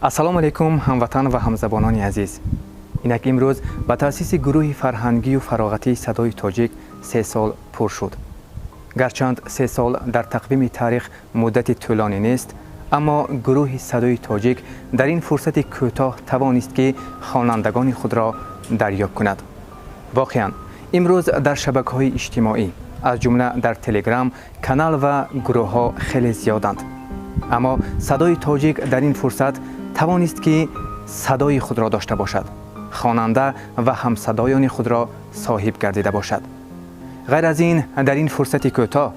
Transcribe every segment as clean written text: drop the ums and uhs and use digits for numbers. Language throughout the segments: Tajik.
Ассалому алайкум, ҳамватан ва ҳамзабонони азиз. Инак имрӯз ба таъсиси гурӯҳи фарҳангию фароғатии «Садои тоҷик» 3 сол пур шуд. Гарчанд 3 сол дар тақвими таърих муддати тӯлонӣ нест, аммо гурӯҳи «Садои тоҷик» дар ин фурсати кӯтоҳ тавонист, ки хонандагони худро дарёб кунад. Воқеан, имрӯз дар шабакаҳои иҷтимоӣ, аз ҷумла дар Телеграм, канал ва гурӯҳҳо хеле зиёданд, аммо «Садои тоҷик» дар ин фурсат тавонист, ки садои худро дошта бошад, хонанда ва ҳамсадоёни худро соҳиб гардида бошад. Ғайр аз ин, дар ин фурсати кӯтоҳ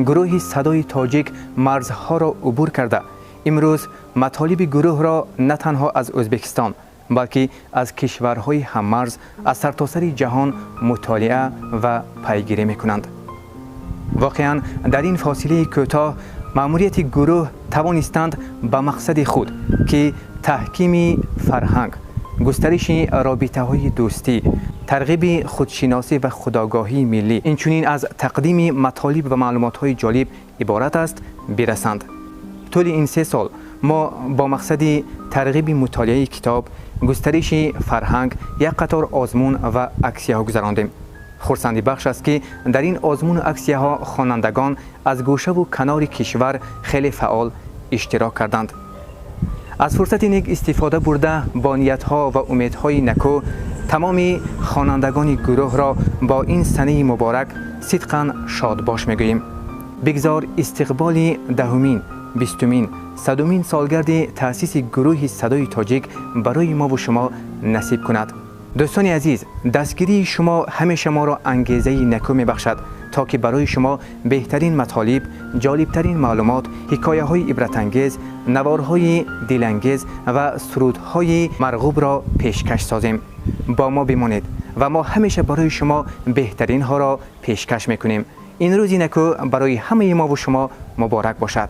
гурӯҳи «Садои тоҷик» марзҳоро убур карда, имрӯз матолиби гурӯҳро на танҳо аз Ӯзбекистон, балки аз кишварҳои ҳаммарз, аз сартосари ҷаҳон мутолиа ва пайгирӣ мекунанд. Воқеан, дар ин фосилаи кӯтоҳ маъмурияти гурӯҳ тавонистанд ба мақсади худ, ки таҳкими фарҳанг, густариши робитаҳои дӯстӣ, тарғиби худшиносӣ ва худогоҳии миллӣ, инчунин аз тақдими матолиб ва маълумотҳои ҷолиб иборат аст, бирасанд. Тӯли ин 3 сол мо бо мақсади тарғиби мутолиаи китоб, густариши фарҳанг як қатор озмун ва аксияҳо гузарондем. Хурсандибахш аст, ки дар ин озмуну аксияҳо хонандагон аз гӯшаву канори кишвар хеле фаъол иштирок карданд. Аз фурсати нек истифода бурда, бо ниятҳо ва умедҳои накӯ тамоми хонандагони гурӯҳро бо ин санаи муборак сидқан шодбош мегӯем. Бигзор истиқболи 10-умин, 20-умин, 100-умин солгарди таъсиси гурӯҳи «Садои тоҷик» барои мову шумо насиб кунад. Дӯстони азиз, дастгирии шумо ҳамеша моро ангезаи накӯ мебахшад, то ки барои шумо беҳтарин матолиб, ҷолибтарин маълумот, ҳикояҳои ибратангез, наворҳои дилангез ва сурудҳои марғубро пешкаш созем. Бо мо бимонед ва мо ҳамеша барои шумо беҳтаринҳоро пешкаш мекунем. Ин рӯзи накӯ барои ҳамаи мову шумо муборак бошад.